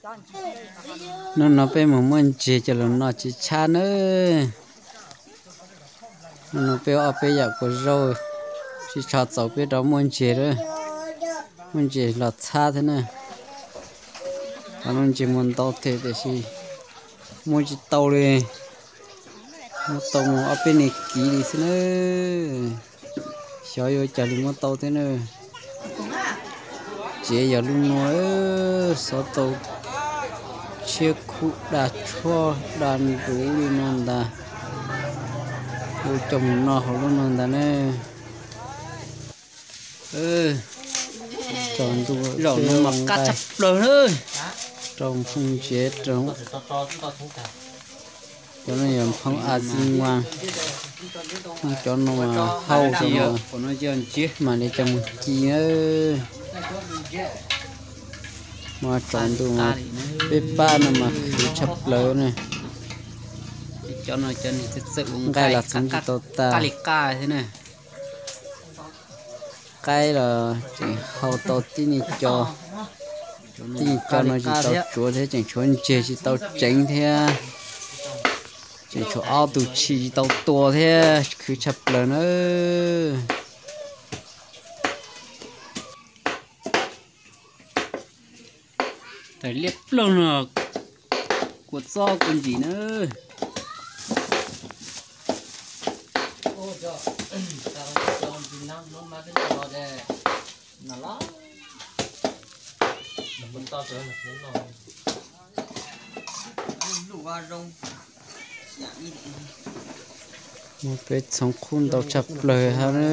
Hnub no peb mus muaj ntseg coj los noj tsis tshab nawb. Hnub no peb ob peb yam kuv zaub sib tsho txaus peb rov muaj ntseg lawm. Muaj ntseg los txhab thiab na. Qhov no ntseg muaj ntau thiab tiam sis muaj tsis tau li. Muab tau mus ob peb niag kiv li xwb na. Xyov yuav cas li muab tau thiab na. Tsev yog lub nuav, xov tau tshiab khub dag tshuaj dag nruv li no ntag. Ua coj mus noj hauv lub no ntag na. Tsaus ntuj zaum no mas qab tshaj plaws na. Rau phoo ntsev rau. Cov no yog phoo a xi nua, cov no hau rau no, mam li coj mus ci na. Mas tsaus ntuj mas peb pab no mas khwv tshaj plaws na. Nqaij los txhoov tsis tau tas. Qaib los tseem hau tau tib neeg co, tib neeg co no tsis tau tsuav thiab, tseem tshuav ntseg tsis tau tseev thiab, tseem tshuav ob tug tshis tsis tau tua thiab, khwv tshaj plaws na. Tawm liab ploog no, kua txob kua ntsim na. Muaj peb txhoov qub ntau tshaj plaws hab na.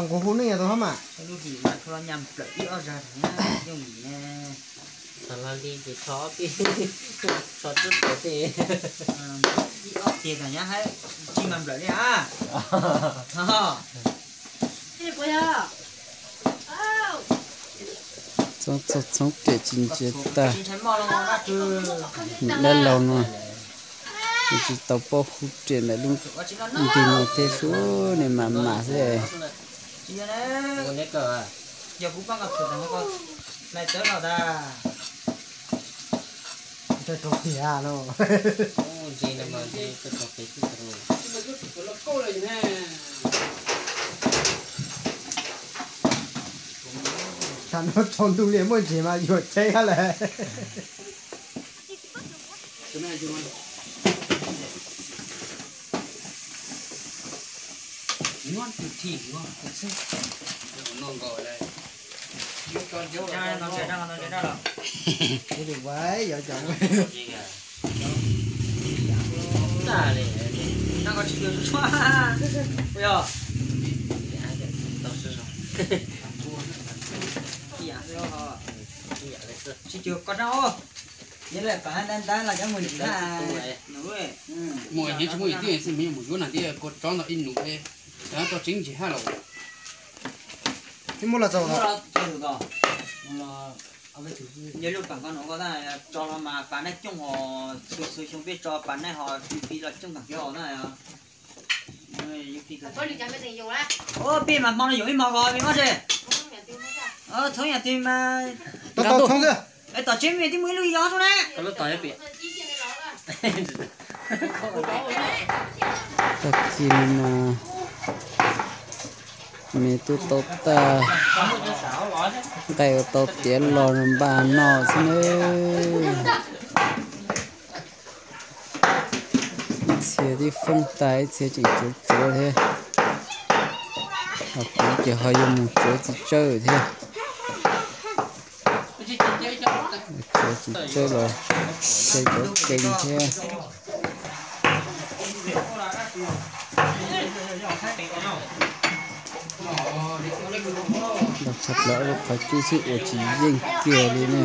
Nqus hu neej yog tau hab mas. Ib ob tiag tas nyab hab tsis mas nplawm li a. Txhoov txhoov kem tsis ntsiav tag. Niam dab laug no tsis tau paub hu riam ntawm lub ntig no thiab sub, niam mam mam xwb. Thaum no tsaus ntuj li muaj ntseg mas yuam tseeb hab lawm. Tsis cuag koj rau. Yog lawm pab ntab ntab los cov mus ntsis na. Mus yeej tsis muaj ib tug xwb, mus yuav nag thiab kua tsob ntawd ib num, tau tseeb ntsis hab los. Tsis muaj los txaus. Yog lub pam ko no ko tso los mas pas naj cooj os, txhua txhua xyoo peb tso pas naj ho fi fi los cooj tag kiag os na. Peb mas hmo no yuav ib hmo ko me muab tse. Txhoov yam twg mas. Tom tsev me twb muaj ib lub yog xwb na. Tag kis no mas me twb tau tag, nqaij ua tau tiav los npaj noj xwb nawb. Ib txhia twb foob tag, ib txhia tseem tsuav tsuav thiab. Ho kuv ces ho yuav mus tsuav txiv tsawb thiab. Tsuav txiv tsawb los ua cov keeg thiab. Los tshaj plaws ob lub qhov cub xwb ua tsis yeej kiag li ne.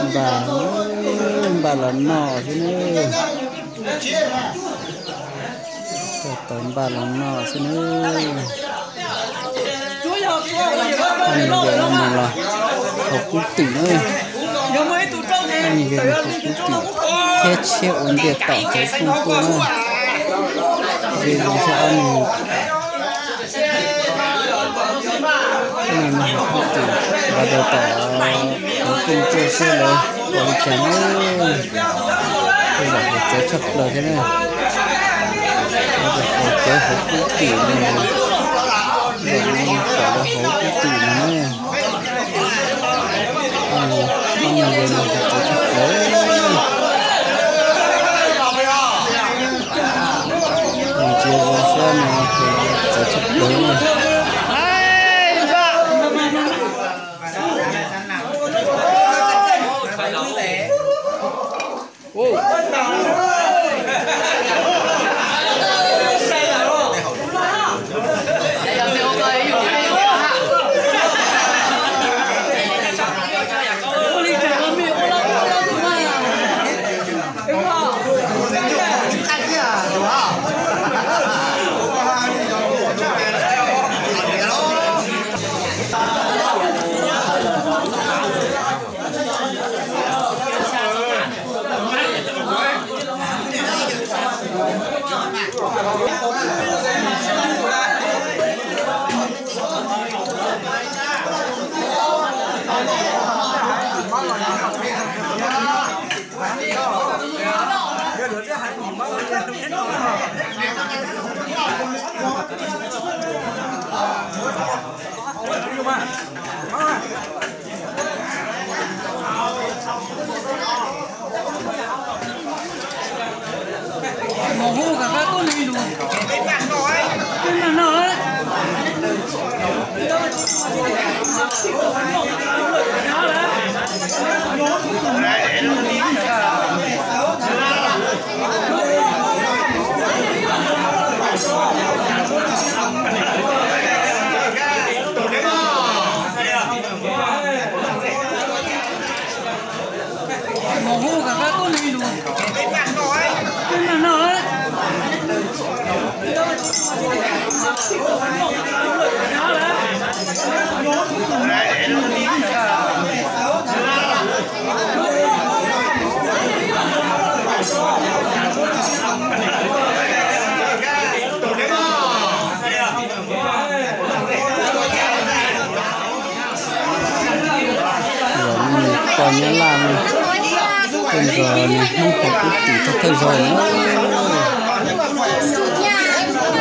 Npaj, npaj los noj xwb na. Coj tau npaj los noj xwb na. Ob niag yawg no los haus kub twm na. Ob niag yawg no haus kub twm thiab tshiab ua ntiaj teb cov phooj ywg na. Ze zoo saib ob niag, ob niag no haus kub twm los rau tom hauv rooj tuaj seb lawv ua li cas na. Tej zaum haus cawv tshaj plaws thiab na. Haus cawv haus kub twm no, zaum no kom lawv haus kub twm no na. Ob niag yawg no haus cawv tshaj plaws. Ntsia zoo saib no, cawv tshaj plaws. Los nws pog Nyab Laj no, tej zaum nws hnub haus kub twm thawj thawj zaug na.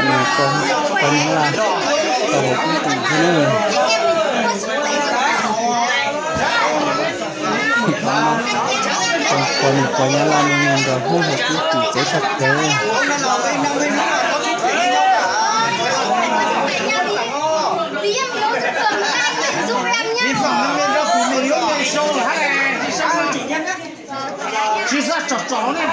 Nws pog Nyab Laj tau haus kub twm thiab na. Pog nws pog Nyab Laj no nws nrog hnub haus kub twm txawv tshaj plaws. Tsis xav tsom tsom ne.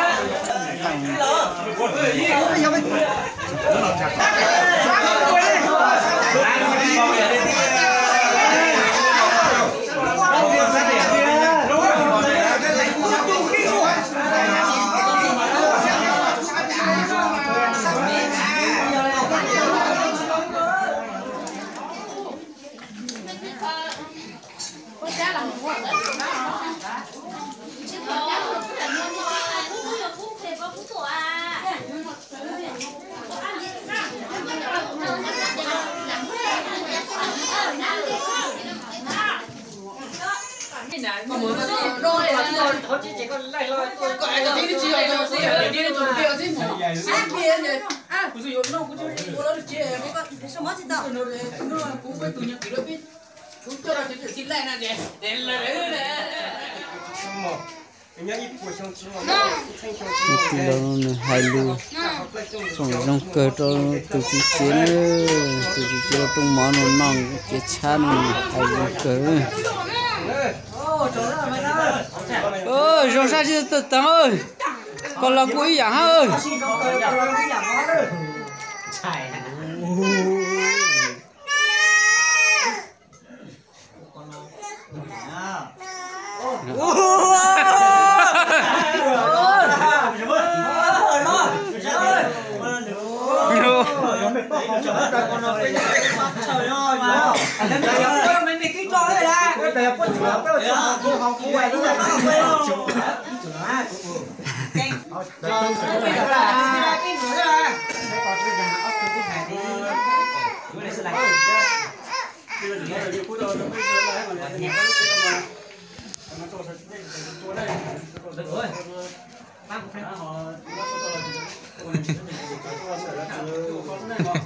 Tus tij laug nws hais lus tsoom zoo kawg rau tus txiv tsev na, tus txiv tsev rau rooj mov no noj kev tshab no nws hais zoo kawg. Zoo sab tsis tau teev, koj los kuj ib yam hab.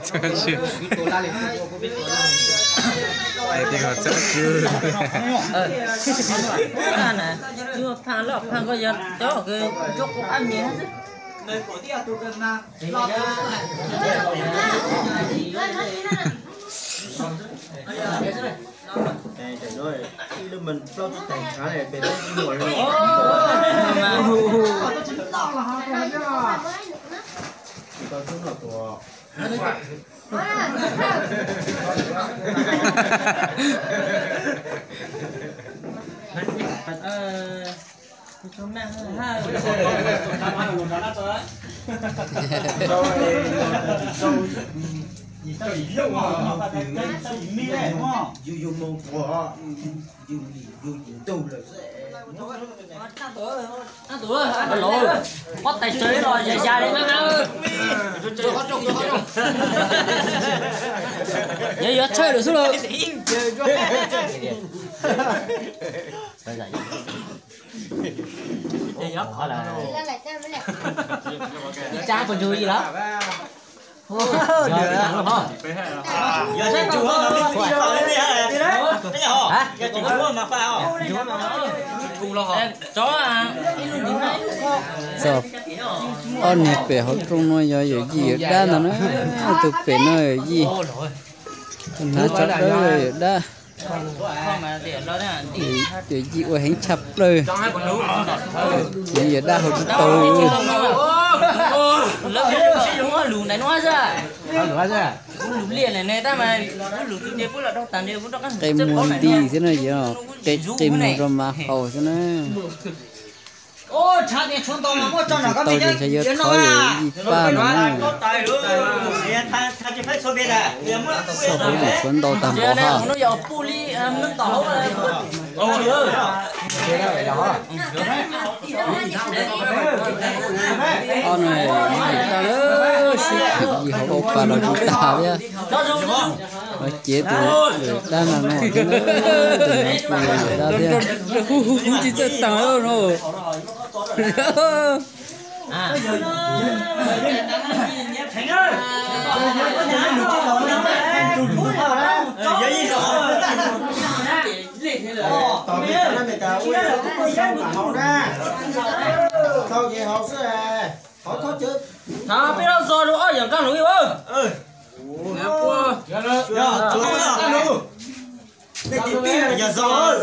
Txawj siab. Tib qho txawj siab. Pha loj pha koj yog cov nrog kuv qab mias xwb. Yus yus mus ua, yus yus yus ntug lawm xwb. Pob tais tsawg los ya ya li mab mab. Yog yuav tshawj lawm xwb lauj. Tsab puas ntsug li los? Txog ob niag pem hauv rooj no yog yawm yij yawm dab ntag na. Tus pem no yawm yij, tus hnav tsho dawb yawm dab. Yawm yij ua heev tshaj plaws, yawm dab hauv tsis tau. Qe muag nti xwb na yog, qe muag rau mas haus xwb na. Tsis tau ces ntshe yuav thov yawm yij pab no na. Xauj hauv lwm tshuav ntau tag npaum ha. Ob no yawm dab lawm, sib khwm yij hauv ua pas los tsis tas thiab. Lawv cev tus yawm dab no no thiab, tus no kuj yog yawm dab thiab. Hu hu hu tsis txawj tag no. Thov peb lub zog rau ob yam nqaj hluas.